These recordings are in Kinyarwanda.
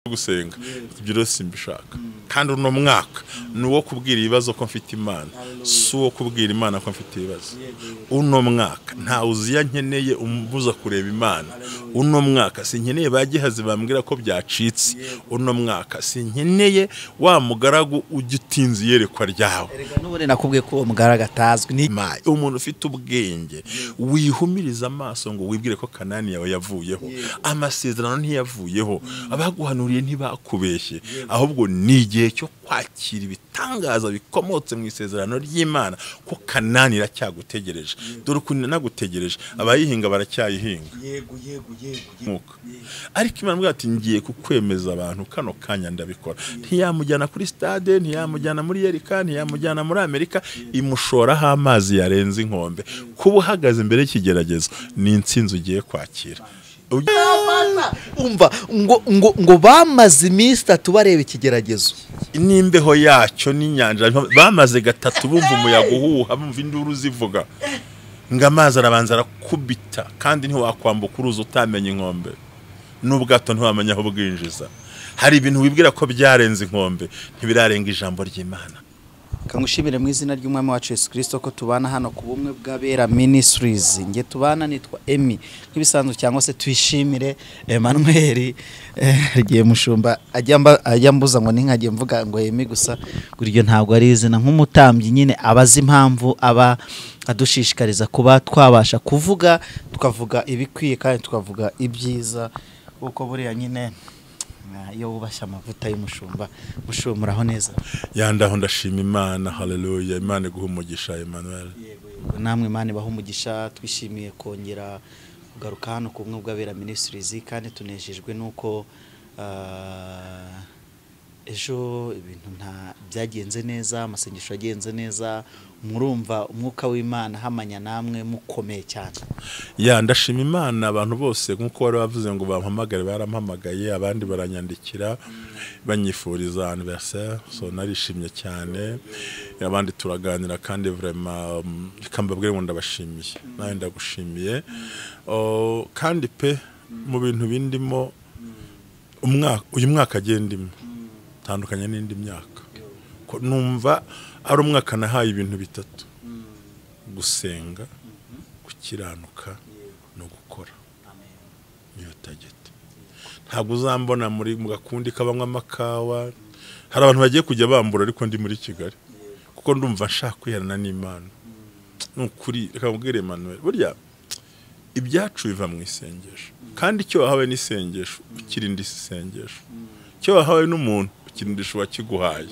Gusenga ibyo rero simbishaka. Kandi uno mwaka ni uwo kubwira ibibazo ko mfite Imana, si uwo kubwira Imana ko mfite ibibazo. Uno mwaka nta Uziya nkeneye umbuza kureba Imana. Uno mwaka sinkeneye ba Gihazi bambwira ko byacitse. Uno mwaka sinkeneye wa mugaragu ujya utinze iyerekwa ryawe. Erega n'ubundi nakubwiye ko uwo mugaragu atazwi ni Umuntu ufite ubwenge wihumiriza amaso ngo wibwire ko Kanani yawe yavuyeho, amasezerano ntiyavuyeho, abaguhanuriye ntibakubeshye, ahubwo ni igihe cyo kwakira ibitangaza bikomotse mu isezerano ry'Imana, ko Kanani iracyagutegereje. Dore ukuntu nagutegereje, abayihinga baracyayihinga. Yego, yego, yego. Ariko Imana ivuga ati ngiye kukwemeza abantu kano kanya ndabikora. Ntiyamujyana kuri stade, ntiyamujyana muri Yerika, ntiyamujyana muri Amerika, imushoraho amazi yarenze inkombe. Kuba uhagaze imbere y'ikigeragezo ni intsinzi ugiye kwakira. Umva ngo ngo ngo bamaze iminsi 3 bareba ikigeragezo n'imbeho yacyo n'inyanja, bamaze 3 bumva umuyaga uhuha, bumva induru zivuga, ngo amazi arabanza arakubita, kandi ntiwakwambuka uruzi utamenya inkombe, n'ubwato ntiwamenya aho bwinjiza. Hari ibintu wibwira ko byarenze inkombe, ntibirarenga ijambo ry'Imana. Kangushimire mu izina ry'Umwami wacu Yesu Kristo ko tubana hano ku bumwe bw'Abera Ministries. Nge tubana nitwa Emmy nk'ibisanzwe, cyangwa se twishimire Emmanuel. Rigiye mushumba ajya mbuza ngo ninkagiye mvuga ngo Emmy gusa, guryo ntabwo ari izina. Nk'umutambyi nyine abazi impamvu aba adushishikariza kuba twabasha kuvuga, tukavuga ibikwiye kandi tukavuga ibyiza, kuko buriya nyine iyo wubashye amavuta y'umushumba mushumuraho neza. Yandaho ndashima Imana, haleluya. Imana iguhe umugisha Emmanuel. Yego, namwe Imana ibahe umugisha. Twishimiye kongera kugaruka hano ku bumwe bw'Abera Ministries, kandi tunejejwe nuko ejo ibintu nta byagenze neza, amasengesho yagenze neza, murumva umwuka w'Imana hamanya namwe mukomeye cyane. Ya ndashima Imana. Abantu bose nkuko wari wavuze ngo bampamagare barampamagaye, abandi baranyandikira banyifuriza anniversaire, so narishimye cyane. Abandi turaganira kandi vraiment kambabwire ngo ndabashimiye, nawe ndagushimiye. Kandi pe mu bintu bindimo umwaka, uyu mwaka agendimo tandukanye n'indi myaka, numva ari umwaka nahaye ibintu 3: gusenga, gukiranuka no gukora. Niyo target. Ntabwo uzambona muri mu gakundi kabanywa amakawa. Hari abantu bagiye kujya bambura, ariko ndi muri Kigali kuko ndumva nshaka kwiherana n'Imana. Nukuri reka mbwire Emmanuel, burya ibyacu biva mu isengesho, kandi icyo wahawe n'isengesho ukirindisha isengesho, icyo wahawe n'umuntu ukirindisha uwakiguhaye.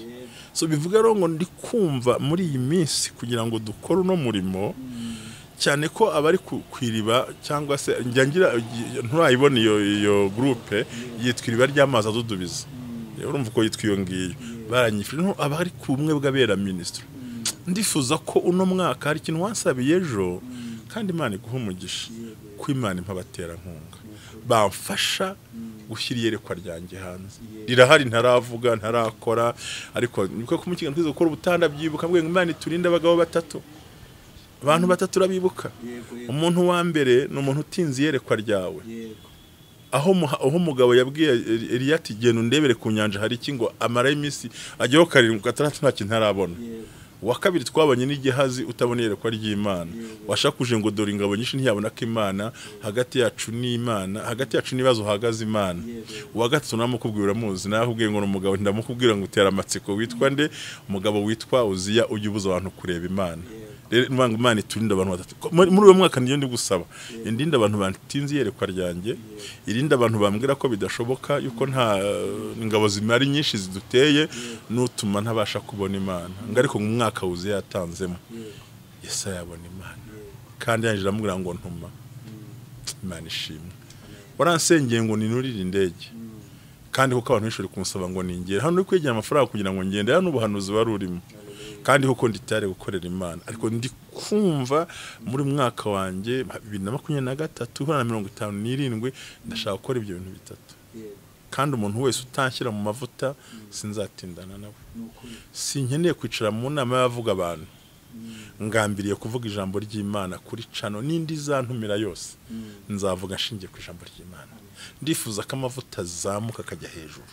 So bivuga rero ngo ndi kumva muri iyi minsi kugira ngo dukore uno murimo, cyane ko abari kwiriba cyangwa se njya ngira nturayibona iyo groupe yitwa iriba ry'amazi adudubiza, urumva uko yitwa iyo ngiyo, baranyifuje abari ku bumwe bw'Abera Ministry. Ndifuza ko uno mwaka hari ikintu wansabiye ejo, kandi Imana iguhe umugisha, ko Imana impa abaterankunga bamfasha gushyira iyerekwa ryanjye hanze. Rirahari, ntaravuga, ntarakora, ariko niko kumukiga twize gukora ubutanda byibuka mbwe ngo Imana iturinde abagabo 3. Abantu 3 urabibuka. Umuntu wa mbere ni umuntu utinze iyerekwa ryawe. Aho umugabo yabwiye Eliya ati genda undebere ku nyanja hari iki, ngo amara iminsi ajyaho 7 6 nta kintu arabona. Wa kabiri twabonye n'igihazi utabona iyerekwa ry'Imana, washakuje ngo dore ingabo nyinshi ntiyabona ko Imana hagati yacu n'Imana, hagati yacu n'ibibazo hagaze Imana. Uwa gatatu namukubwira uramuzi, nakubwiye ngo umugabo ndamukubwira ngo utera amatsiko witwa nde, umugabo witwa Uziya ujya ubuza abantu kureba Imana. Rero Imana iturinde abantu 3 muri uwo mwaka. Niyo ndi gusaba indinde abantu bantinze iyerekwa ryanjye, irinde abantu bambwira ko bidashoboka yuko nta ingabo zimari nyinshi ziduteye, nutuma ntabasha kubona Imana. Ngo ariko mu mwaka Uziya yatanzemo Yesaya yabona Imana, kandi yanjira amubwira ngo ntuma. Imana ishimwe. Waransengeye ngo ninurire indege, kandi kuko abantu benshi bari kunsaba ngo ningere hano, uri kwegera amafaranga kugira ngo ngende hano, ubuhanuzi wari urimo, kandi kuko nditare gukorera Imana. Ariko ndi kumva muri mwaka wanjye 2023 na 57 ndashaka gukora ibyo bintu 3. Kandi umuntu wese utanshyira mu mavuta sinzatindana nawe. Sinkeneye kwicara mu nama y'abavuga abantu. Ngambiriye kuvuga ijambo ry'Imana kuri cano n'indi zantumira yose, nzavuga nshingiye ku ijambo ry'Imana. Ndifuza ko amavuta azamuka akajya hejuru,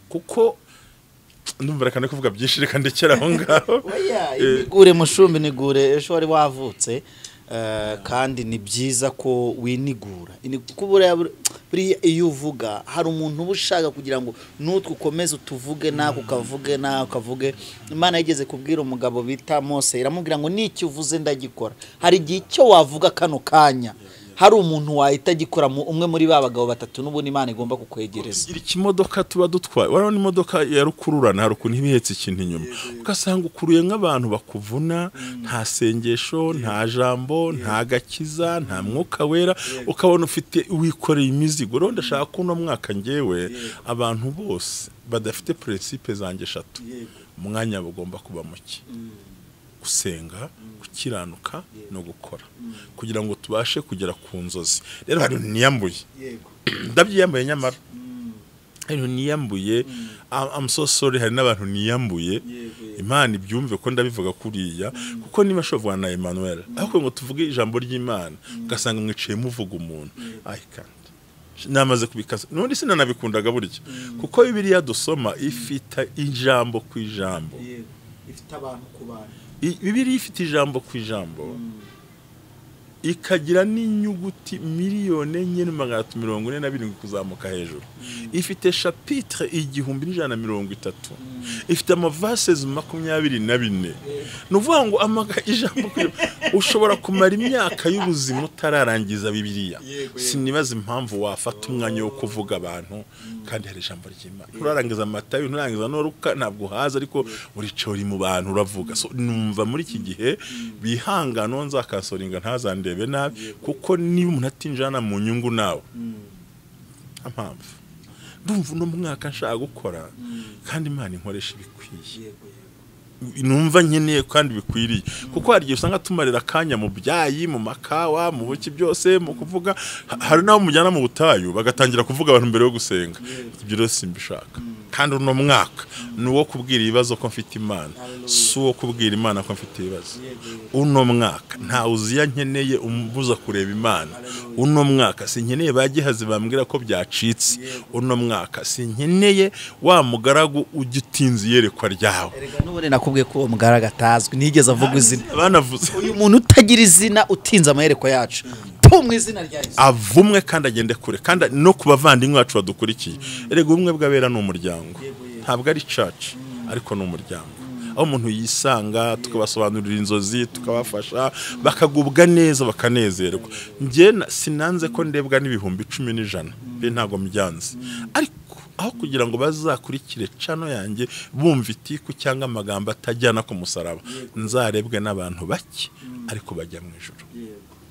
kuko ndumva reka no kuvuga byinshi, reka ndekera aho ngaho. Oya, inigure mushumbi, inigure ejo wari wavutse, kandi ni byiza ko winigura. Kuko buriya iyo uvuga hari umuntu uba ushaka kugira ngo nutwe ukomeze utuvuge nako ukavuge nako ukavuge. Imana yigeze kubwira umugabo bita Mose, iramubwira ngo n'icyo uvuze ndagikora. Hari igihe icyo wavuga kano kanya hari umuntu wahita agikora, umwe muri ba bagabo batatu n'ubundi Imana igomba kukwegereza. Tugira ikimodoka tuba dutwaye, warabona imodoka ya rukururana hari ukuntu iba ihetse ikintu inyuma, ugasanga ukuruye nk'abantu bakuvuna, nta sengesho, nta jambo, nta gakiza, nta mwuka wera, ukabona ufite wikoreye imizigo. Rero ndashaka ko uno mwaka ngewe abantu bose badafite principe zanjye eshatu, umwanya bagomba kuba muke: gusenga, gukiranuka no gukora, kugira ngo tubashe kugera ku nzozi. Rero hari ibintu niyambuye, ndabyiyambuye, nyamara hari ibintu niyambuye. I'm so sorry, hari n'abantu niyambuye. Imana ibyumve ko ndabivuga kuriya, kuko niba ashobora na Emmanuel ariko ngo tuvuge ijambo ry'Imana ugasanga mwicaye muvuga umuntu, I can't. Namaze kubikasa nubundi sinanabikundaga burya, kuko Bibiliya dusoma ifite ijambo ku ijambo. Ifite abantu ku bantu. Bibiliya ifite ijambo ku ijambo, ikagira n'inyuguti 4,347,000 kuzamuka hejuru, ifite chapitre 1,130, ifite amaverses 24. Ni ukuvuga ngo ijambo ku ijambo, ushobora kumara imyaka y'ubuzima utararangiza Bibiliya. Sinibaza impamvu wafata umwanya wo kuvuga abantu kandi hari ijambo ry'Imana. Nturarangiza Matayo, nturangiza no Luka, ntabwo uhaza, ariko uricaye uri mu bantu uravuga. So numva muri iki gihe bihangano nzakasoringa ntazandebe nabi, kuko niba umuntu atinjana mu nyungu nawe nta mpamvu. Ndumva uno mwaka nshaka gukora kandi Imana inkoresha ibikwiye, numva nkeneye kandi bikwiriye, kuko hari igihe usanga tumarira akanya mu byayi, mu makawa, mu buki byose, mu kuvuga. Hari n'abo mujyana mu butayu bagatangira kuvuga abantu mbere yo gusenga. Ibyo rero simbishaka. Kandi uno mwaka ni uwo kubwira ibibazo ko mfite Imana, si uwo kubwira Imana ko mfite ibibazo. Uno mwaka nta uziya nkeneye umbuza kureba Imana. Uno mwaka sinkeneye ba Gihazi bambwira ko byacitse. Uno mwaka sinkeneye wa mugaragu ujya utinze iyerekwa ryawe. Erega n'ubundi nakubwiye ko uwo mugaragu atazwi, ntiyigeze avuga izina. Banavuze Uyu muntu utagira izina utinze amayerekwa yacu, tu mu izina rya Yesu avumwe kandi agende kure. Kandi no ku bavandimwe bacu badukurikiye, erega ubumwe bw'abera ni umuryango, ntabwo ari church, ariko ni umuryango aho umuntu yisanga, tukabasobanurira inzozi, tukabafasha bakagubwa neza, bakanezerwa. Njye sinanze ko ndebwa n'10,000 n'ijana be, ntabwo mbyanze, ariko aho kugira ngo bazakurikire cano yanjye bumva itiku cyangwa amagambo atajyana ku musaraba, nzarebwe n'abantu bake ariko bajya mu ijuru.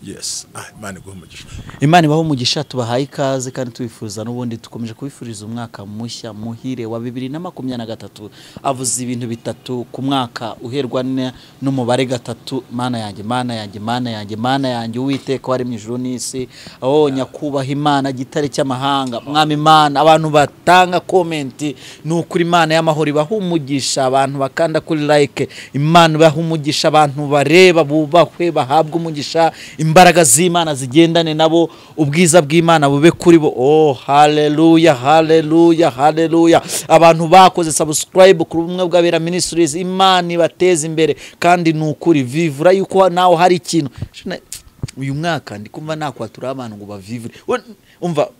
Yes, Imana iguhe umugisha. Imana ibahe umugisha. Tubahaye ikaze kandi tubifuza n'ubundi dukomeje kubifuriza umwaka mushya muhire wa 2023. Avuze ibintu bitatu ku mwaka uherwa n'umubare gatatu. Mana yanjye, Mana yanjye, Mana yanjye, Mana yanjye, Uwiteka waremye ijuru n'isi, oh nyakubaha Imana, gitare cy'amahanga, Mwami Imana. Abantu batanga comment, ni ukuri Imana y'amahoro ibaha umugisha. Abantu bakanda kuri like, Imana ibaha umugisha. Abantu bareba bubahwe, bahabwe umugisha, imbaraga z'Imana zigendane nabo, ubwiza bw'Imana bube kuri bo. Oh haleluya, haleluya, haleluya. Abantu bakoze subscribe ku Bumwe bw'Abera Ministries, Imana ibateze imbere. Kandi ni ukuri vivura yuko nawe hari ikintu uyu mwaka ndi kumva nakwatura abantu ngo bavivure. Umva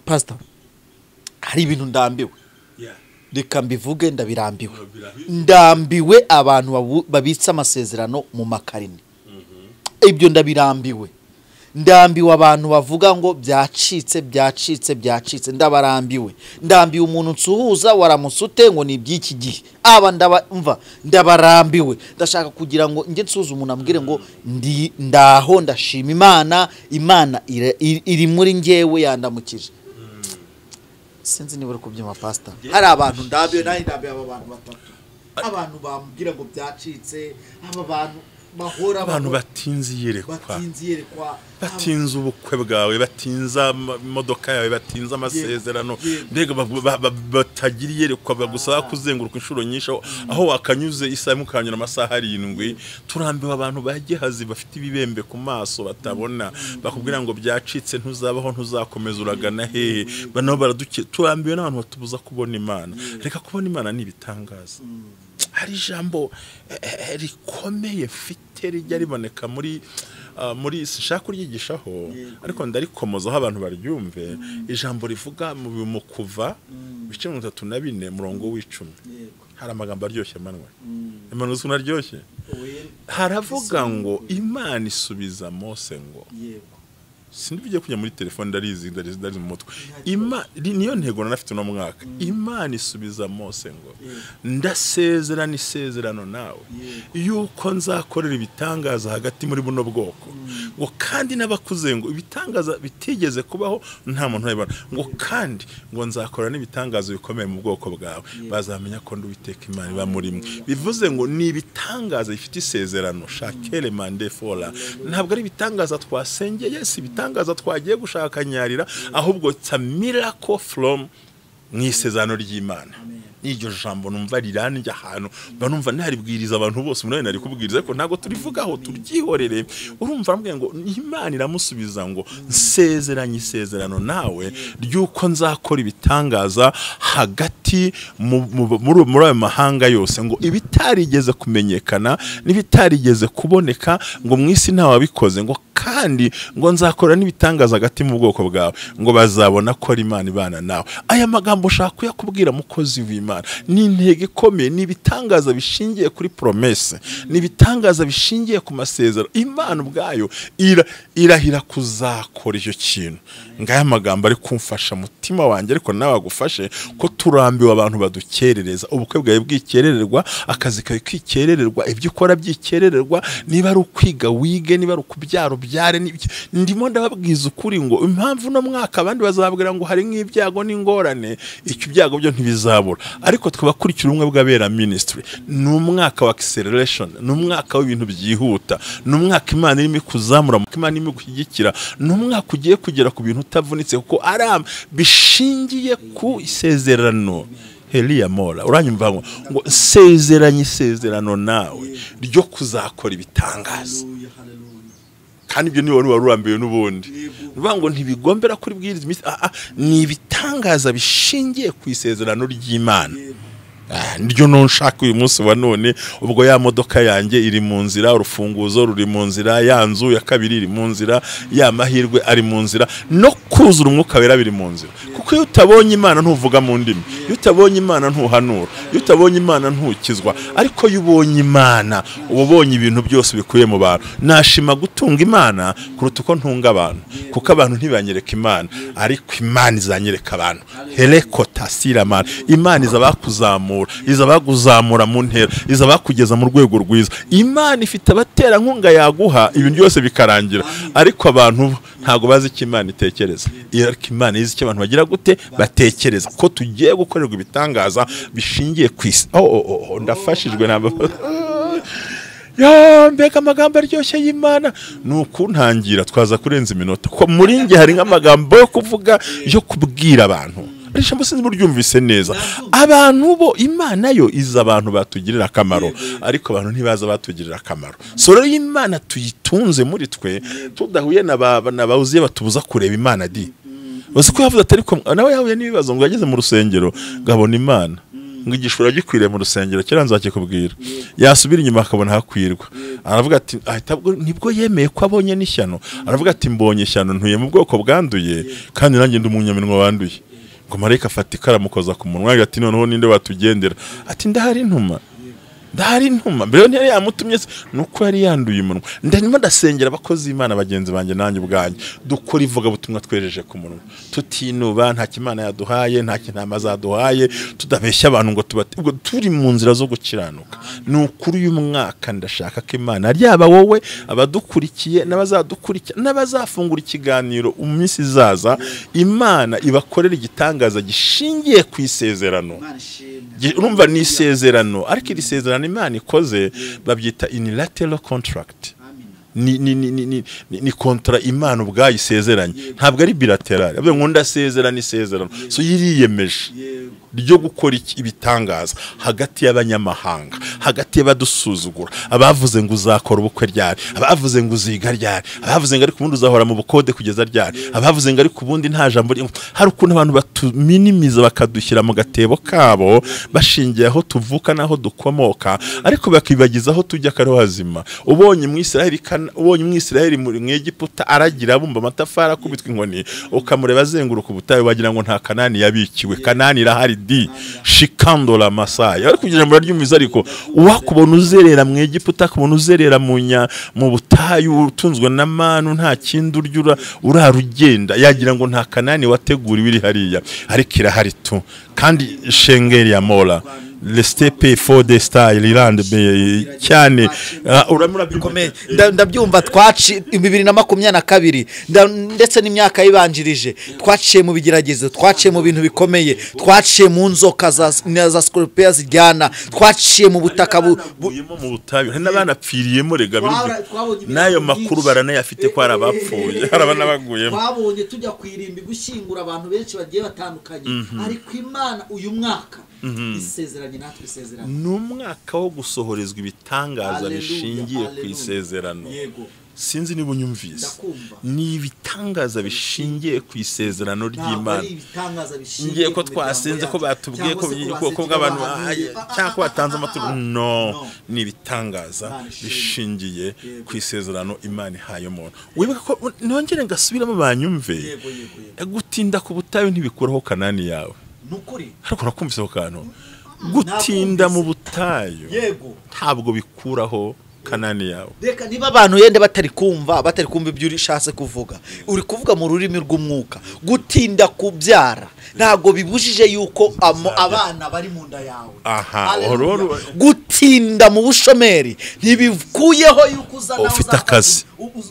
pastor, hari ibintu ndambiwe, reka mbivuge, ndabirambiwe. Ndambiwe abantu babitse amasezerano mu makarine, ibyo ndabirambiwe. Ndambiwe abantu bavuga ngo byacitse, byacitse, byacitse, ndabarambiwe. Ndambiwe umuntu nsuhuza waramusute ngo ni iby'iki gihe. Aba mva ndabarambiwe. Ndashaka kugira ngo njye nsuhuze umuntu ambwire ngo ndi ndaho, ndashima Imana, Imana iri muri njyewe yandamukije. Sinzi niba uri kubyumva pastor. Hari abantu ndambiwe, nanjye ndambiwe aba bantu batatu, abantu bambwira ngo byacitse, aba bantu. Abantu batinze iyerekwa, batinze ubukwe bwawe, batinze imodoka yawe, batinze amasezerano, mbega batagira iyerekwa, bagusaba kuzenguruka inshuro nyinshi aho wakanyuze isaha imwe ukahanyura amasaha 7. Turambiwe abantu ba Gehazi bafite ibibembe ku maso batabona, bakubwira ngo byacitse, ntuzabaho, ntuzakomeza, uragana hehe? Bano baraduke. Turambiwe n'abantu batubuza kubona Imana. Reka kubona Imana ni ibitangaza. Hari ijambo rikomeye mfite rijya riboneka muri sinshaka kuryigishaho, ariko ndarikomozaho abantu baryumve. Ijambo rivuga mu Kuva ibice 34 murongo w'10. Hari amagambo aryoshye, Emmanuel. Emmanuel uzi aryoshye? Haravuga ngo Imana isubiza Mose ngo, sindibye kujya muri telefone, ndarizi mu mutwe. Niyo ntego nanafite no mwaka. Imana isubiza Mose ngo ndasezerana isezerano nawe yuko nzakorera ibitangaza hagati muri buno bwoko, ngo kandi n'abakuze, ngo ibitangaza bitigeze kubaho nta muntu urabibona, ngo kandi ngo nzakora n'ibitangaza bikomeye mu bwoko bwawe, bazamenya ko ndi Uwiteka Imana iba muri mwe. Bivuze ngo ni ibitangaza bifite isezerano, shakele mande fola. Ntabwo ari ibitangaza twasengeye, si ibitangaza twagiye gushaka nyarira, ahubwo it's a miracle from mu isezerano ry'Imana. N'iryo jambo numva riranje ahantu, banumva ntaribwiriza abantu bose, umuntu nari kubwiriza, ariko ntago turivugaho, turyihorere. Urumva arambwira ngo Imana iramusubiza ngo nsezeranye isezerano nawe ryuko nzakora ibitangaza hagati muri ayo mahanga yose, ngo ibitarigeze kumenyekana n'ibitarigeze kuboneka, ngo mu isi nta wabikoze, ngo kandi ngo nzakora n'ibitangaza hagati mu bwoko bwawe, ngo bazabona ko ari Imana ibana nawe. Aya magambo ushaka kuyakubwira mukozi w'Imana ni intego ikomeye, ni ibitangaza bishingiye kuri promesse, ni ibitangaza bishingiye ku masezerano. Imana ubwayo irahira kuzakora icyo kintu. Ngaya magambo ari kumfasha mutima wanjye, ariko nawe agufashe, ko turambiwe abantu badukerereza. Ubukwe bwawe bwikerererwa, akazi kawe kikerererwa, ibyo ukora byikerererwa, niba ari ukwiga wige, niba ari ukubyara ubyare. Ndimo ndababwiza ukuri ngo impamvu no mwaka abandi bazabwira ngo hari nk'ibyago n'ingorane, icyo byago byo ntibizabura. Ariko twabakurikira ubumwe bw'abera ministry, ni umwaka wa acceleration, ni umwaka w'ibintu byihuta, ni umwaka Imana irimo kuzamura, Imana irimo gushyigikira, ni umwaka ugiye kugera ku bintu utavunitse, kuko aram bishingiye ku isezerano. Heliya Mora, uranyumva ngo nsezeranye isezerano nawe ryo kuzakora ibitangaza. Kandi ibyo ni wari warurambiwe n'ubundi. Bivuga ngo ntibigombera kuri bwiriza iminsi, ni ibitangaza bishingiye ku isezerano ry'Imana. Niryo nshaka uyu munsi wa none. Ubwo ya modoka yanjye iri mu nzira, urufunguzo ruri mu nzira, ya nzu ya kabiri iri mu nzira, ya mahirwe ari mu nzira, no kuzura umwuka wera biri mu nzira. Kuko iyo utabonye Imana ntuvuga mu ndimi, iyo utabonye Imana ntuhanura, iyo utabonye Imana ntukizwa. Ariko iyo ubonye Imana uba ubonye ibintu byose bikuye mu bantu. Nashima gutunga Imana kuruta uko ntunga abantu, kuko abantu ntibanyereka Imana, ariko Imana izanyereka abantu. Herekotasira Imana izabakuzamura, izabaguzamura mu ntera, izabakugeza mu rwego rwiza. Imana ifite abaterankunga yaguha ibintu byose bikarangira, ariko abantu ntago bazi icyo Imana itekereza. Ariko Imana izi icyo abantu bagira gute batekereza, ko tugiye gukorerwa ibitangaza bishingiye ku isi. Ndafashijwe ntabwo. Ya mbega amagambo aryoshye y'Imana. Nukuntangira twaza kurenza iminota, ko muri nge hari nk'amagambo yo kuvuga yo kubwira abantu. Ijambo sinzi muryumvise neza. Abantu bo Imana yo iza abantu batugirira akamaro, ariko abantu ntibaza batugirira akamaro. So rero Imana tuyitunze muri twe, tudahuye n'abawuziye batubuza kureba Imana di. Bose ko yavuze atari ko nawe yahuye n'ibibazo ngo yageze mu rusengero ngabona Imana, ngo igishura gikwiriye mu rusengero kera nzakikubwira. Yasubira inyuma akabona hakwirwa, aravuga ati ahita nibwo yemeye ko abonye n'ishyano, aravuga ati mbonye ishyano ntuye mu bwoko bwanduye kandi nanjye ndi umunyaminwa wanduye. Ngo marayika afata ikaramukoza ku munwa ati noneho ninde watugendera? Ati ndahari intuma, ndahari intuma. Mbere ntiyari yamutumye nuko yari yanduye umunwa. Ndanyuma ndasengera abakozi Imana bagenzi banjye nanjye ubwanjye dukora ivuga butumwa twejeje ku munwa, tutinuba, nta kimana yaduhaye, nta kinama zaduhaye, tudabeshya abantu ngo tubate, ubwo turi mu nzira zo gukiranuka. Ni ukuri uyu mwaka ndashaka ko Imana ryaba wowe, abadukurikiye n'abazadukurikira n'abazafungura ikiganiro mu minsi izaza, Imana ibakorera igitangaza gishingiye ku isezerano. Urumva ni isezerano, ariko iri sezerano Isezerano Imana ikoze babyita unilateral contract. Ni kontra Imana ubwayo isezeranye, ntabwo ari bilateral. Avuga ngo ndasezerana isezerano, so yiriyemeje ryo gukora ibitangaza hagati y'abanyamahanga, hagati y'abadusuzugura, abavuze ngo uzakora ubukwe ryari, abavuze ngo uziga ryari, abavuze ngo ariko ubundi uzahora mu bukode kugeza ryari, abavuze ngo ariko ubundi nta jambo. Hari ukuntu abantu batuminimiza bakadushyira mu gatebo kabo bashingiye aho tuvuka n'aho dukomoka, ariko bakibagiza aho tujya kariho hazima. Ubonye Umwisirayeli mu Egiputa aragira abumba amatafari akubitwa inkoni, ukamureba azenguruka ubutayu wagira ngo nta Kanani yabikiwe. Kanani irahari di shikandola masaya. Ariko kugira ngo muraryumvize, ariko uwakubona uzerera mu Egiputa, akubona uzerera mu butayu utunzwe na manu nta kindi urya urarugenda, yagira ngo nta Kanani wateguriwe iri hariya, ariko irahari tu. Kandi shengeri ya mola le step for the style Irland cyane uramura bikomeye. Ndabyumva twaci 2022 ndetse n'imyaka yibanjirije twaciye mu bigeragezo, twaciye mu bintu bikomeye, twaciye mu nzoka za scorpions zijyana, twaciye mu butaka buyemo mu butayu, hari n'abanapfiriyemo rega nayo makuru baranayafite ko arabapfuye, harabana baguyemo. Twabonye tujya kwirimbi gushyingura abantu benshi bagiye batandukanye, ariko Imana uyu mwaka isezeranye natwe isezerano. Ni umwaka wo gusohorezwa ibitangaza bishingiye ku isezerano. Sinzi niba unyumvise. Ni ibitangaza bishingiye ku isezerano ry'Imana. Ngiye ko twasenze ko batubwiye ko ko bw'abantu cyangwa ko batanze amaturo, no, ni ibitangaza bishingiye ku isezerano Imana ihaye umuntu. Wibuka ko nongere ngasubiramo banyumve. Gutinda ku butayu ntibikuraho Kanani yawe. Nukuri ariko urakumvise ako kantu. Gutinda mu butayu ntabwo bikuraho Kanani yawe. Reka niba abantu yende batari kumva ibyo urishatse kuvuga, uri kuvuga mu rurimi rw'umwuka. Gutinda kubyara ntabwo bibujije yuko abana bari mu nda yawe. Gutinda mu bushomeri ntibikuyeho yuko uzana ufite akazi,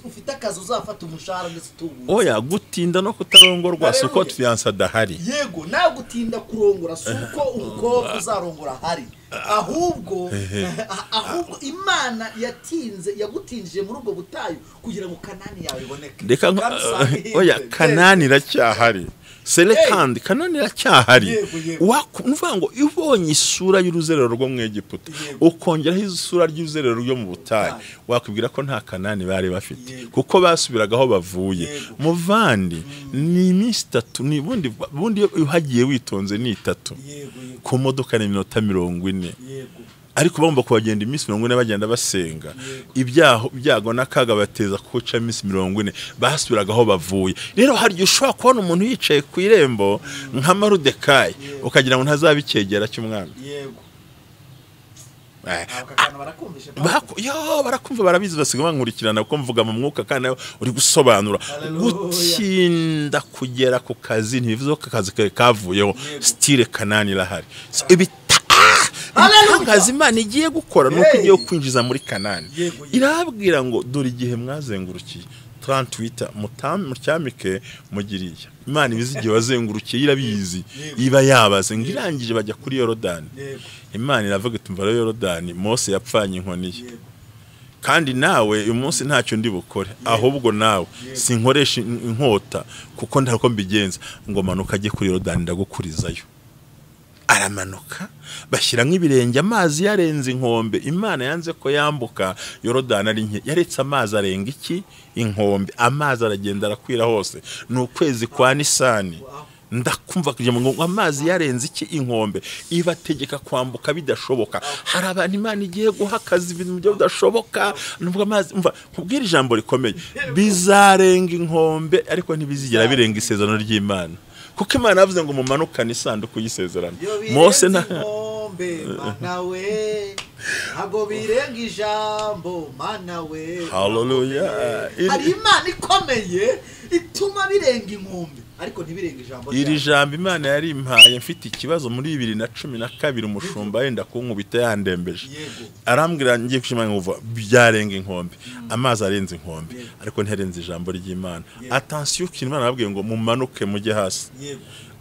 ufite akazi uzafata umushahara ndetse utubuze. Oya, gutinda no kutarongorwa si uko fiancé adahari. Yego, nawe gutinda kurongora si uko umukobwa uzarongora ahari, ahubwo Imana yatinze yagutinjije muri ubwo butayu kugira ngo Kanani yawe iboneke. Reka oya, Kanani iracyahari. Sele kandi Kanani iracyahari. Wakumva ngo ubonye isura y'uruzerero rwo mu Egiputa, ukongeraho isura y'uruzerero rwo mu butayu, wakwibwira ko nta Kanani bari bafite, kuko basubiraga aho bavuye. Muvandi ni iminsi itatu, ni bundi uhagiye witonze ni itatu, ku modoka ni iminota 40. Ariko bagomba kubagenda iminsi 40 bagenda basenga. Ibyago n'akaga bateza kuca iminsi 40 basubiraga aho bavuye. Rero hari igihe ushobora kubona umuntu yicaye ku irembo nka Marudekayi, ukagira ngo ntazabikegera cy'umwami. Yego. Barakumva barabizi, basiga bankurikirana kuko mvuga mu mwuka kandi uri gusobanura. Gutinda kugera ku kazi ntibivuze ko akazi kavuyeho, style Kanani irahari. Ibitangaza Imana igiye gukora nuko igiye kwinjiza muri Kanani. Irabwira ngo dore igihe mwazengurukiye 38 mutyamike mugiriya. Imana ibizi igihe wazengurukiye irabizi, iba yabaze ngo irangije bajya kuri Yorodani. Imana iravuga iti mva Yorodani, Mose yapfanye inkoni ye, kandi nawe uyu munsi ntacyo ndi bukore, ahubwo nawe sinkoresha inkota kuko ntariko mbigenza, ngo manuka ajye kuri Yorodani ndagukurizayo. Aramanuka bashyira nk'ibirenge, amazi yarenze inkombe. Imana yanze ko yambuka Yorodani ari nke, yaretse amazi arenga iki inkombe, amazi aragenda arakwira hose. Ni ukwezi kwa Nisani, ndakumva kugira ngo amazi yarenze iki inkombe, ibategeka kwambuka bidashoboka. Hari abantu Imana igiye guha akazi ibintu byo bidashoboka, nubwo amazi umva kubwira ijambo rikomeye, bizarenga inkombe ariko ntibizigera birenga isezerano ry'Imana. Kuko Imana yavuze ngo mumanukane isanduku y'isezerano. Mose na Mana we ntago birenga ijambo, Mana we. Haleluya. Hari Imana ikomeye ituma birenga inkombe ariko ntibirenga ijambo. Iri jambo Imana yari impaye mfite ikibazo muri 2012, umushumba yenda kunkubita yandembeje. Arambwira ngiye kushima ngo byarenga inkombe, amazi arenze inkombe, ariko ntirenze ijambo ry'Imana. Attention, kintu Imana yabwiye ngo mumanuke mujye hasi.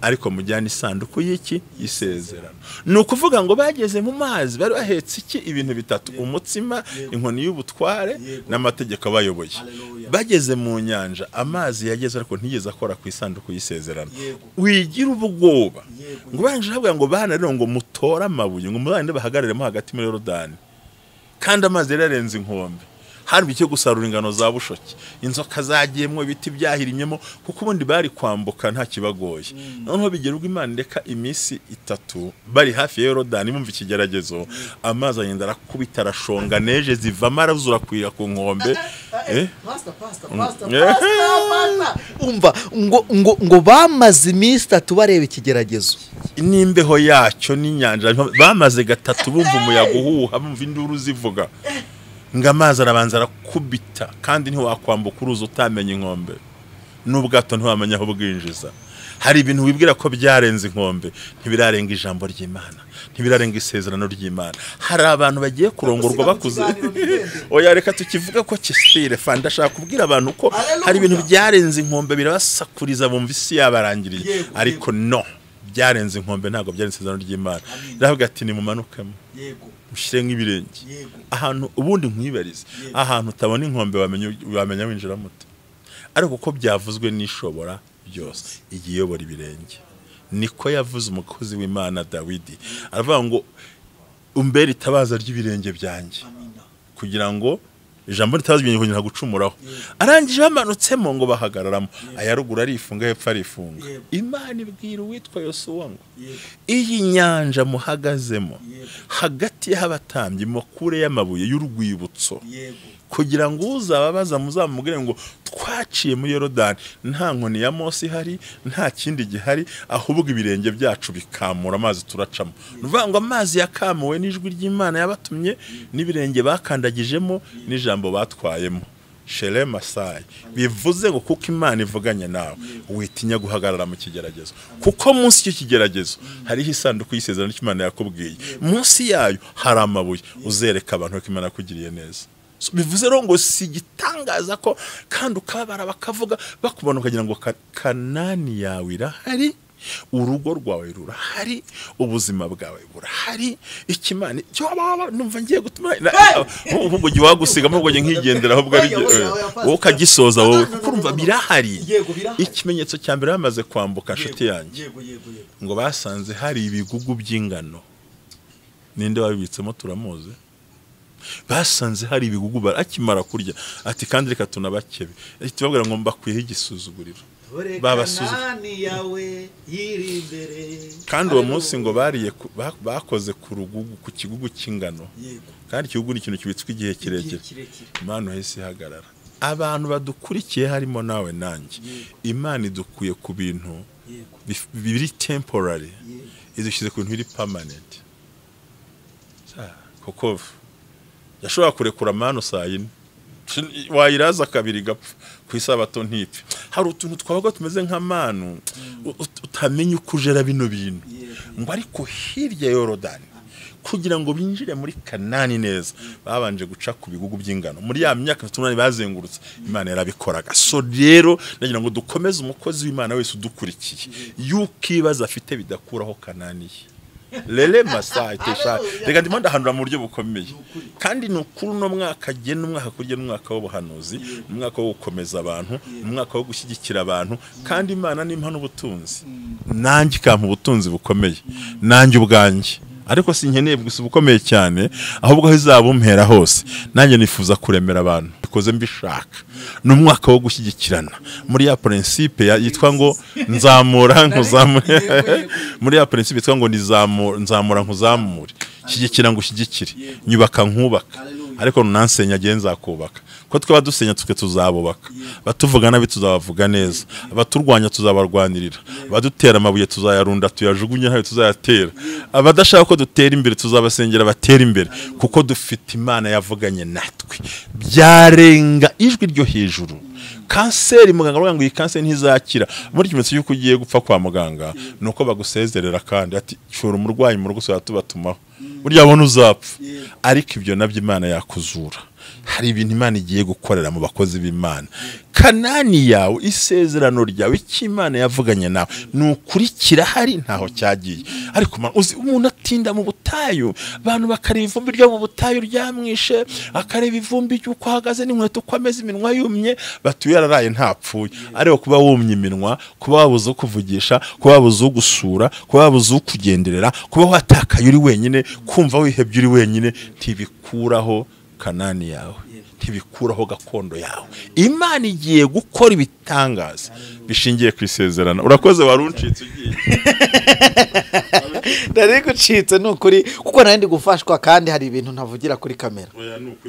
Ariko mujyana isanduku y'iki y'isezerano. Ni ukuvuga ngo bageze mu mazi bari bahetse iki ibintu bitatu: umutsima, inkoni y'ubutware n'amategeko abayoboye. Bageze mu nyanja amazi yageze ariko ntiyigeze akora ku isanduku y'isezerano. Wigira ubwoba ngo barangije bavuga ngo bana rero ngo mutore amabuye ngo muzagende bahagararemo hagati muri Yorodani, kandi amazi yari yarenze inkombe. Hari icyo gusarura ingano za bushoki, inzoka zagiyemo, ibiti byahirimyemo, kuko ubundi bari kwambuka nta kibagoye. Noneho bigera ubwo Imana ireka iminsi itatu bari hafi ya Yorodani bumva ikigeragezo, amazi agenda arakubita arashonga, neje zivamo arazura kwira ku nkombe. Umva ngo ngo ngo bamaze iminsi itatu bareba ikigeragezo n'imbeho yacyo n'inyanja, bamaze gatatu bumva umuyaga uhuha, bumva induru zivuga ngo amazi arabanza arakubita, kandi ntiwakwambuka uruzi utamenya inkombe, n'ubwato ntiwamenya aho bwinjiza. Hari ibintu wibwira ko byarenze inkombe, ntibirarenga ijambo ry'Imana, ntibirarenga isezerano ry'Imana. Hari abantu bagiye kurongorwa bakuze. Oya reka tukivuga ko kisire fa, ndashaka kubwira abantu ko hari ibintu byarenze inkombe birabasakuriza bumva isi yabarangiriye, ariko no byarenze inkombe ntabwo byarenze isezerano ry'Imana. Ndavuga ati nimumanukemo ushyire nk'ibirenge ahantu ubundi nkwibarize, ahantu utabona inkombe wamenya winjira muto. Ariko uko byavuzwe n'ishobora byose igiyobora ibirenge, niko yavuze umukozi w'Imana Dawidi, aravuga ngo umbere itabaza ry'ibirenge byanjye, kugira ngo ijambo ritabaza ibirenge kugira gucumuraho. Arangije bamanutsemo ngo bahagararamo, aya ruguru arifunga hepfo arifunga. Imana ibwira uwitwa Yosuwa ngo iyi nyanja muhagazemo hagati y'abatambyi mukure y'amabuye y'urwibutso, kugira ngo uzababaza muzamubwire ngo twaciye muri Yorodani nta nkoni ya Mose ihari, nta kindi gihari, ahubwo ibirenge byacu bikamura amazi turacamo. Nuvuga ngo amazi yakamuwe n'ijwi ry'Imana yabatumye, n'ibirenge bakandagijemo, n'ijambo batwayemo. Shere Masai bivuze ngo kuko Imana ivuganye nawe witinya guhagarara mu kigeragezo, kuko munsi y'icyo kigeragezo hariho isanduku y'isezerano cy'Imana yakubwiye, munsi yayo hari amabuye uzereka abantu ko Imana yakugiriye neza. So, bivuze rero ngo si igitangaza ko kandi ukababara bakavuga bakubona ukagira ngo Kanani yawe irahari, urugo rwawe rurahari, ubuzima bwawe burahari, ikimana cyo numva ngiye gutuma ahubwo giye wagusiga ahubwo ngiye nkigendera ahubwo ari wowe ukagisoza wowe, kuko urumva birahari. Ikimenyetso cya mbere bamaze kwambuka nshuti yanjye ngo basanze hari ibigugu by'ingano. Ninde wabibitsemo turamuzi. Basanze hari ibigugu akimara kurya ati kandi reka tunabakebe, ati babwira ngo mbakwiye igisuzuguriro Kandi uwo munsi ngo bariye bakoze ku rugugu ku kigugu cy'ingano, kandi ikigugu ni ikintu kibitswe igihe kirekire. Imana yahise ihagarara. Abantu badukurikiye harimo nawe nanjye, Imana idukuye ku bintu biri temporary idushyize ku bintu biri permanent. Kuko yashobora kurekura mano saa yine wayiraza kabiri gapfa ku isabato ntipfe. Hari utuntu twabaga tumeze nk'amanu utamenya uko ujera bino bintu, ngo ariko hirya Yorodani kugira ngo binjire muri Kanani neza babanje guca ku bigugu by'ingano. Muri ya myaka 8 bazengurutse Imana yarabikoraga. So rero nagira ngo dukomeze umukozi w'Imana wese udukurikiye yuko ibibazo afite bidakuraho Kanani ye. Lele Masai tesha reka ndimo ndahanura mu buryo bukomeye, kandi ni ukuri no mwaka agena umwaka kurya n'umwaka w'ubuhanuzi, umwaka wo gukomeza abantu, umwaka wo gushyigikira abantu. Kandi Imana nimpa n'ubutunzi, nanjye ikampa ubutunzi bukomeye nanjye ubwanjye, ariko sinkeneye gusa ubukomeye cyane, ahubwo aho izabumpera hose nanjye nifuza kuremera abantu bikoze mbishaka. Ni umwaka wo gushyigikirana muri ya principe yitwa ngo nzamura nkuzamure, muri ya principe yitwa ngo nzamura nkuzamure, shyigikira ngo ushyigikire, nyubaka nkubaka, ariko nansenya agiye nzakubaka. Ko twaba dusenya twe tuzabubaka, batuvuga nabi tuzabavuga neza, abaturwanya tuzabarwanirira, abadutera amabuye tuzayarunda tuyajugunye ntayo tuzayatera, abadashaka ko dutera imbere tuzabasengera batera imbere, kuko dufite Imana yavuganye natwe. Byarenga ijwi ryo hejuru. Kanseri muganga aravuga ngo iyi kanseri ntizakira. Muri kimenyetso cy'uko ugiye gupfa kwa muganga nuko bagusezerera kandi ati shora umurwayi mu rugo tubatumaho, burya abona uzapfa. Ariko ibyo nabyo Imana yakuzura. Hari ibintu Imana igiye gukorera mu bakozi b'Imana. Kanani yawe, isezerano ryawe, icyo Imana yavuganye nawe ni ukuri kirahari, ntaho cyagiye. Ariko uzi umuntu atinda mu butayu, abantu bakareba ivumbi ryo mu butayu ryamwishe, akareba ivumbi ry'uko ahagaze n'inkweto uko ameze, iminwa yumye, batuye yararaye ntapfuye. Ariko kuba wumye iminwa, kuba wabuze kuvugisha, kuba wabuze gusura, kuba wabuze kugenderera, kuba watakaye uri wenyine, kumva wihebye uri wenyine, ntibikuraho Kanani yawe, ntibikuraho gakondo yawe. Imana igiye gukora ibitangaza bishingiye ku isezerano. Urakoze, waruncitse ugiye. Ndari gucitse ni ukuri, kuko nari ndi gufashwa, kandi hari ibintu ntavugira kuri kamera,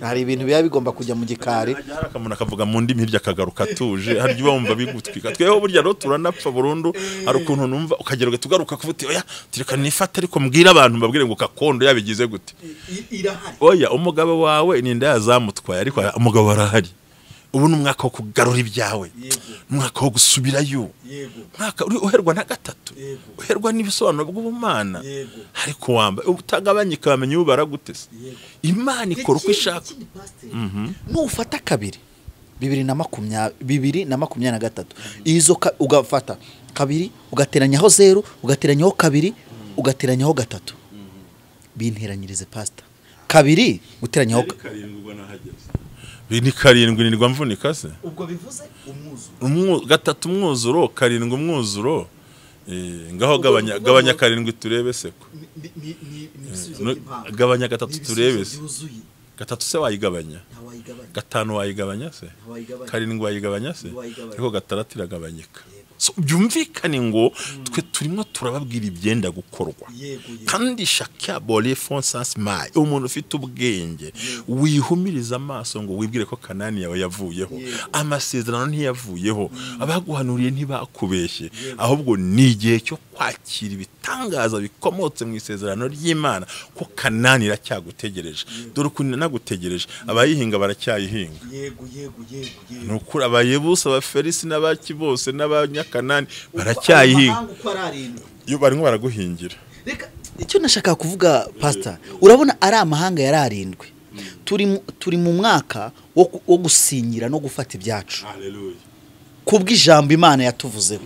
hari ibintu biba bigomba kujya mu gikari. Hari akamuntu akavuga mu ndimi hirya akagaruka atuje, hari ibyo wumva bigutwika. Tweho burya rero turanapfa burundu. Hari ukuntu numva ukagera tugaruka kuvuga oya tureka nifate, ariko mbwira abantu mbabwire ngo gakondo yabigize gute. Irahari. Oya, umugabo wawe ni inda yazamutwaye, ariko umugabo arahari. Ubu ni umwaka wo kugarura ibyawe, umwaka wo gusubirayo, umwaka uherwa na gatatu, uherwa n'ibisobanuro bw'ubumana. Ariko wamba utagabanyika bamenye ubara gute se. Imana ikora uko ishaka. Nufata kabiri 2023 izo ugafata kabiri ugateranyaho 0 ugateranyaho 2 ugateranyaho 3, binteranyirize pastor. 2 guteranyaho 7 ni 7 nirwa mvunika se. Ubwo bivuze umwuzuro. 3 umwuzuro, 7 umwuzuro. Ngaho gabanya 7 turebe seko. Gabanya 3 turebe se. 3 se wayigabanya. 5 wayigabanya se. 7 wayigabanya se. Ariko 6 iragabanyika. So byumvikane ngo twe turimo turababwira ibyenda gukorwa. Kandi shaka bole fonsas mai, umuntu ufite ubwenge wihumiriza amaso ngo wibwire ko Kanani yawe yavuyeho, amasezerano ntiyavuyeho, abaguhanuriye ntibakubeshye, ahubwo ni igihe cyo kwakira ibitangaza bikomotse mu isezerano ry'Imana, ko Kanani iracyagutegereje. Dore ukuntu nagutegereje, abayihinga baracyayihinga. Yego yego yego yego. Nukuri abayebusa, abaferisi n'abaki bose n'abanyakanani baracyayihinga. Iyo barimo baraguhingira. Reka icyo nashaka kuvuga pastor, urabona ari amahanga yararindwe. Turi mu mwaka wo gusingira no gufata ibyacu. Haleluya. Kubw'ijambo Imana yatuvuzeho.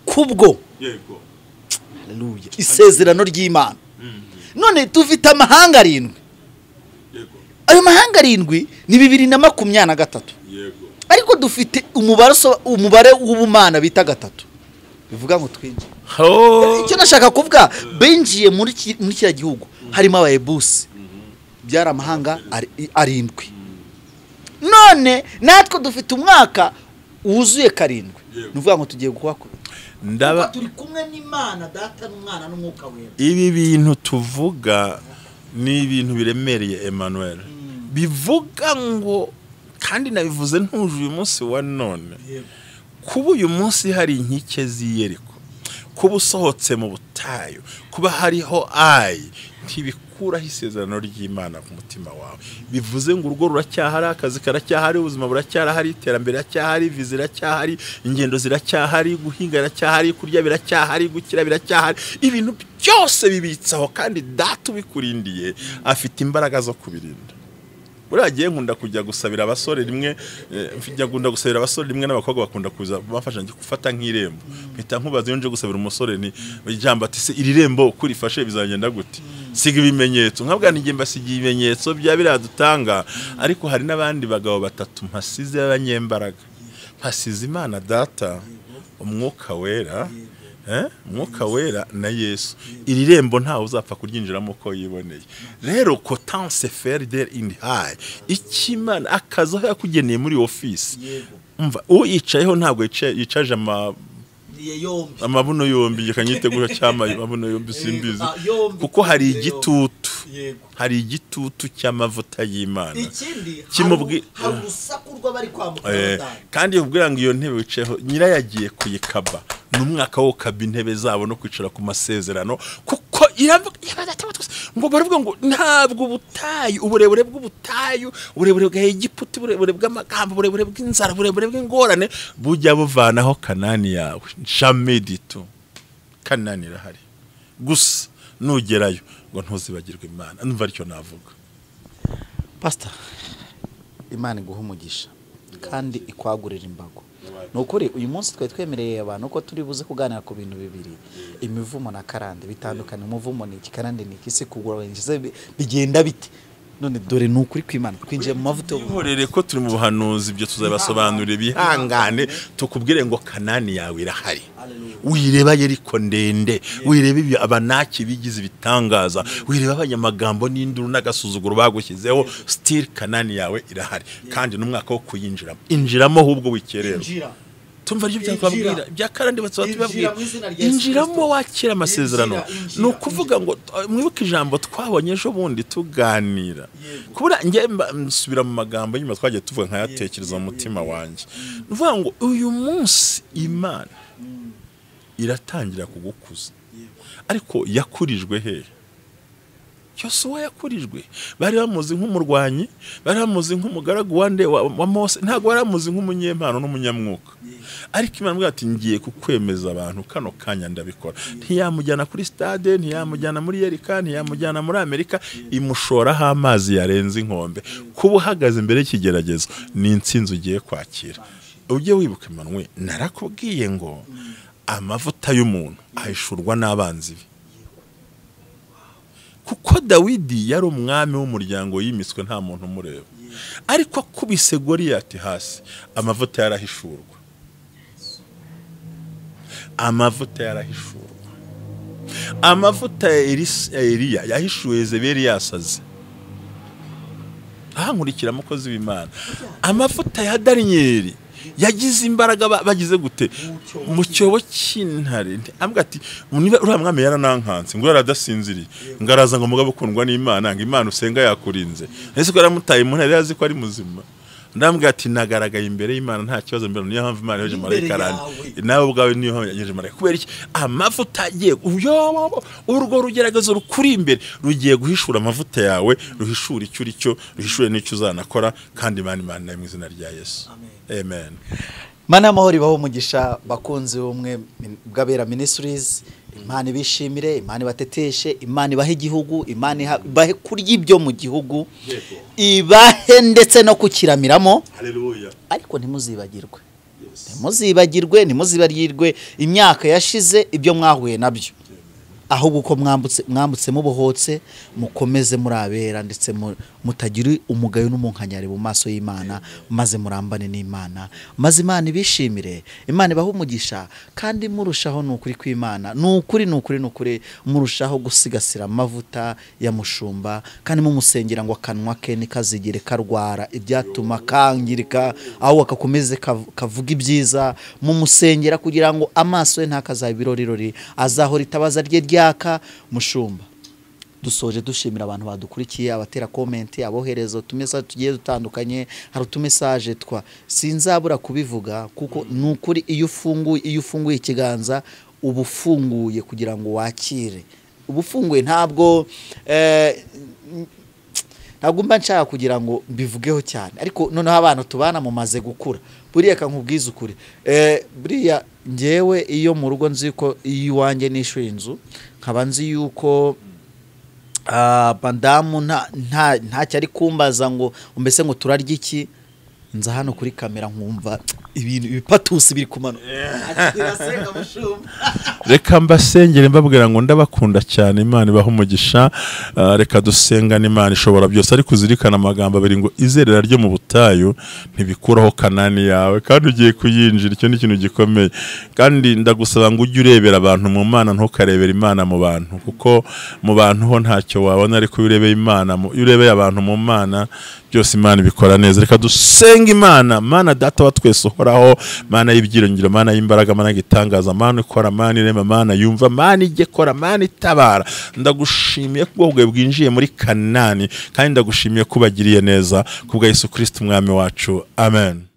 Kubwo. Yego. Haleluya. Isezerano ry'Imana. None dufite amahanga 7. Yego. Ayo mahanga 7 ni 2023. Yego. Ariko dufite umubare w'ubumana bita 3. Bivuga ngo twinjiye. Icyo nashaka kuvuga, binjiye muri kiriya gihugu harimo abayebusi. Byari amahanga 7. None natwe dufite umwaka wuzuye 7. Nuvuga ngo tugiye guhakura. Ndaba turi kumwe n'Imana Data n'Umwana n'Umwuka Wera. Ibi bintu tuvuga ni ibintu biremereye Emmanuel. Bivuga ngo, kandi nabivuze ntuje uyu munsi wa none, kuba uyu munsi hari inkike z'Iyeriko, kuba usohotse mu butayu, kuba hariho ayi, ntibikuraho isezerano ry'Imana ku mutima wawe. Bivuze ngo urugo ruracyahari, akazi karacyahari, ubuzima buracyahari, iterambere riracyahari, viza iracyahari, ingendo ziracyahari, guhinga biracyahari, kurya biracyahari, gukira biracyahari, ibintu byose bibitsaho, kandi Data ubikurindiye afite imbaraga zo kubirinda. Buriya gihe nkunda kujya gusabira abasore rimwe, njya gunda gusabira abasore rimwe n'abakobwa bakunda kuza bafasha ngiye gufata nk'irembo. Mpita nkubaza iyo nje gusabira umusore ni ijambo ati se iri rembo kurifashe bizagenda gute? Siga ibimenyetso. Nkabwa ngiye mbasigiye ibimenyetso bya biradutanga, ariko hari n'abandi bagabo batatu mpasize abanyembaraga. Mpasize Imana Data, Umwuka Wera, Umwuka Wera na Yesu. Iri rembo ntawe uzapfa kuryinjiramo uko yiboneye. Rero kotanse ferder in high, ikimana akazaho yakugeneye muri office. Umva uyicayeho ntabwo yicaje amabuno yombi, yitegura cyama amabuno yombi simbizi, kuko hari igitutu, hari igitutu cy'amavuta y'Imana. Ikindi hari urusaku rw'abari kwambuka. Kandi ubwira ngo iyo ntebe wicayeho nyirayagiye kuyikaba. Ni umwaka wo kaba intebe zabo no kwicara ku masezerano, kuko ngo baravuga ngo ntabwo ubutayu, uburebure bw'ubutayu, uburebure bwa Egiputa, uburebure bw'amagambo, uburebure bw'inzara, uburebure bw'ingorane bujya buvanaho Kanani yawe. Jamais du tout. Kanani irahari. Gusa nugerayo ngo ntuzibagirwe Imana. Numva aricyo navuga. Pastor, Imana iguha umugisha kandi ikwagurira imbago. Ni ukuri uyu munsi twari twemereye abantu ko turi buze kuganira ku bintu bibiri, imivumo na karande bitandukanye. Umuvumo ni iki, karande ni iki, se kugura bigenda bite? None dore ni ukuri kw'Imana twinjiye mu mavuta. Ihorere ko turi mu buhanuzi, ibyo tuzabasobanurira, bihangane tukubwire ngo Kanani yawe irahari. Wireba Yeriko ndende, wireba ibyo abanaki bigize ibitangaza, wireba abanyamagambo n'induru n'agasuzuguro bagushyizeho, still Kanani yawe irahari. Kandi n'umwaka wo kuyinjiramo, injiramo ahubwo wikererwa. Tumva ryo byakubwira bya karande batubabwira, injiramo wakira amasezerano. Ni ukuvuga ngo mwibuke ijambo twabonye ejo bundi tuganira, kubura nge nsubira mu magambo nyuma twagiye tuvuga nkayatekereza mu mutima wanjye. Nuvuga ngo uyu munsi Imana iratangira kugukuza, ariko yakurijwe he? Yosuwa yakurijwe, bari bamuzi nk'umurwanyi, bari bamuzi nk'umugaragu wande wa Mose, ntabwo bari bamuzi nk'umunyempano n'umunyamwuka. Ariko Imana imubwira ati ngiye kukwemeza abantu kano kanya ndabikora. Ntiyamujyana kuri stade, ntiyamujyana muri Yerika, ntiyamujyana muri Amerika, imushoraho amazi yarenze inkombe. Kuba uhagaze imbere y'ikigeragezo ni intsinzi ugiye kwakira. Ujye wibuka Emmanuel, narakubwiye ngo amavuta y'umuntu ahishurwa n'abanzi be. Kuko Dawidi yari umwami w'umuryango yimiswe nta muntu umureba, ariko akubise Goliyati hasi amavuta yarahishurwa. Amavuta yarahishurwa. Amavuta ya Eliya yahishuwe Yezebeli yasaze. Nkurikira mukozi w'Imana. Amavuta ya Daniyeli yagize imbaraga bagize gute mu cyobo cy'intare. Ambwa ati niba uriya mwami yaranankanse ngo yaradasinziriye, ngaraza ngo mugabo ukundwa n'Imana, ngo Imana usenga yakurinze. Ese ko yaramutaye mu ntare yazi ko ari muzima. Ndambwira ati nagaragaye imbere y'Imana nta kibazo mbere, niyo mpamvu Imana yoheje marayika arani. Nawe ubwawe niyo mpamvu yoheje marayika. Kubera iki? Amavuta agiye urwo rugeragezo rukuri imbere rugiye guhishura amavuta yawe, ruhishura icyo uri cyo, ruhishure n'icyo uzanakora. Kandi Imana Imana mu izina rya Yesu. Amen. Mana amahoro ibaho umugisha bakunzi b'ubumwe bw'Abera Ministries. Imana ibishimire, Imana ibateteshe, Imana ibahe igihugu, Imana ibahe kurya ibyo mu gihugu, ibahe ndetse no kukiramiramo. Haleluya. Ariko ntimuzibagirwe, ntimuzibagirwe, ntimuzibagirwe imyaka yashize ibyo mwahuye nabyo. Ahubwo uko mwambutse mubohotse, mukomeze murabera ndetse mutagira umugayo n'umunkanyari mu maso y'Imana, maze murambane n'Imana, maze Imana ibishimire, Imana ibahe umugisha. Kandi murushaho n'ukuri kw'Imana, n'ukuri n'ukuri n'ukuri, murushaho gusigasira amavuta ya mushumba, kandi mumusengera ngo akanwa ke ntikazigere karwara ibyatuma kangirika, aho akakomeze kavuga ibyiza. Mumusengera kugira ngo amaso ye ntakazabe ibirorirori, azahora itabaza rye ryaka. Mushumba, dusoje dushimira abantu badukurikiye, abatera comment, abohereza utumesa tugiye dutandukanye. Hari utumessage twa sinzabura kubivuga, kuko nukuri iyo ufunguye ikiganza uba ufunguye kugira ngo wakire. Uba ufunguye, ntabwo mba nshaka kugira ngo mbivugeho cyane, ariko noneho abantu tubana mumaze gukura. Buriya kankubwiza ukuri, buriya ngewe iyo mu rugo nzi ko iyo iwanjye nishyuye inzu, nkaba nzi yuko madamu ntacyo ari kumbaza ngo mbese ngo turarya iki, nza hano kuri kamera nkumva ibintu ibipatusi biri kumanuka. Reka mbasengere mbabwira ngo ndabakunda cyane, Imana ibahe umugisha. Reka dusengane Imana ishobora byose, ariko uzirikana amagambo abiri ngo izerera ryo mu butayu ntibikuraho Kanani yawe, kandi ugiye kuyinjira. Icyo ni ikintu gikomeye. Kandi ndagusaba ngo ujye urebera abantu mu Mana, ntukarebera Imana mu bantu, kuko mu bantu ho ntacyo wabona, ariko iyo urebeye Imana, iyo urebeye abantu mu Mana byose Imana ibikora neza. Reka dusenge Imana. Mana data wa twese uhoraho, Mana y'ibyiringiro, Mana y'imbaraga, Mana y'igitangaza, Mana ikora, Mana irema, Mana yumva, Mana igekora, Mana itabara, ndagushimiye ko ubwo bwinjiye muri Kanani, kandi ndagushimiye ko ubagiriye neza kubwa Yesu Kristo umwami wacu. Amen.